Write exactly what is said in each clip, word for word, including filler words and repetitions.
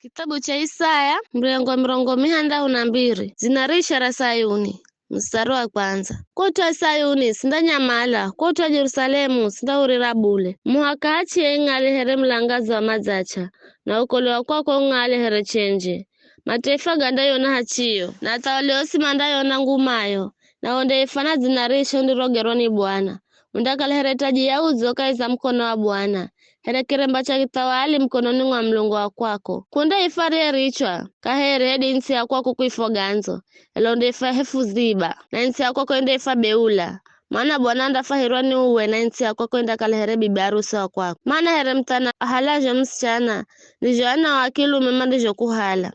Kithabu cha Isaya, mrengo wa mirongo mihandahu na mbiri, dzina ra ishara Sayuni, mustari wa kwandza. Kotw'a Sayuni, sindanyamala, kotw'a Jerusalemu, sindaurira bule. Muhaka hachiye ing'ale here mulangaza wa madzach'a, na ukolewa kwakwe ung'ale here chenje. Mataifa gandayona hachiyo, na athawali osi mandayona ngumayo, na wondaifana dzina risho ndirogerwa ni Bwana. Undakala here taji ya udzo kahi za mukono wa Bwana, here kiremba cha kithawali mukononi mwa Mulungu wa kwako. Kundaifa rie richwa, kahere hedu its'i ya kwako kuifwa gandzo, ela undaifa hefu ziba, na its'i ya kwako indaifa beula. Mana Bwana andafwahirwa ni uwe, na its'i ya kwako indakala here bibi harusi wa kwako. Mana here muth'ana ahalazho musichana, ndizho ana wa kilume mandizho kuhala.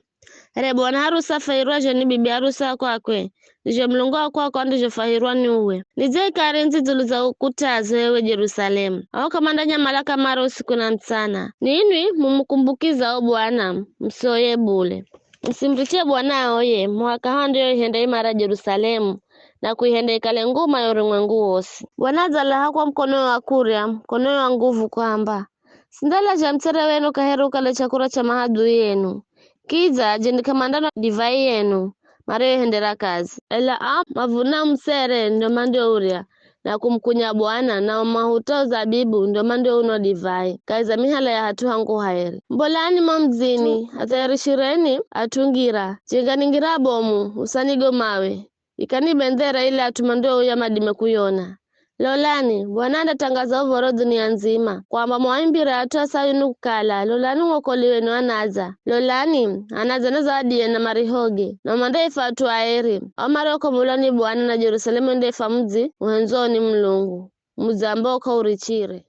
Here bwana harusi afwahirwazho ni bibi harusi wa kwakwe, ndizho Mulungu wa kwako andizhofwahirwa ni uwe. Nidze ikari ndzi dzulu za ukutazo, ewe Jerusalemu, ao k'amandanyamala kamare usiku na mutsana. Ninwi mumukumbukizao Bwana, musioye bule. Musimuriche Bwana aoye, muhaka handiyoihenda imara Jerusalemu, na kuihenda ikale nguma ya urumwengu wosi. Bwana adzalaha kwa mukonowe wa kurya, mukonowe wa nguvu kwamba, sindalazha mutsere wenu kahere ukale chakura cha mahadhui enu. Kidza jeni k'amandana divai yenu, mariyoihendera kazi. Ela ao mavunao mutsere ndo mandiourya, na kumukunya Bwana, nao mahutao zabibu ndo mandiounwa divai, kahi za mihala ya hat'u hangu haeri. Mbolani mo mudzini, athayarishireni at'u ngira, jengani ngira bomu, usani go mawe, ikani bendera ili at'u mandiouya madime kuyona. Lolani, Bwana andatangaza uv̱oro dhunia ndzima, kwamba muaimbire at'u a Sayuni kukala, lolani, mwokoli wenu anadza. Lolani, anadza na zawadiye na marihoge, na mandaifa at'u aeri, ao mariokombolwa ni Bwana, na Jerusalemu indaifa mudzi uhendzwao ni Mulungu, mudzi ambao k'aurichire.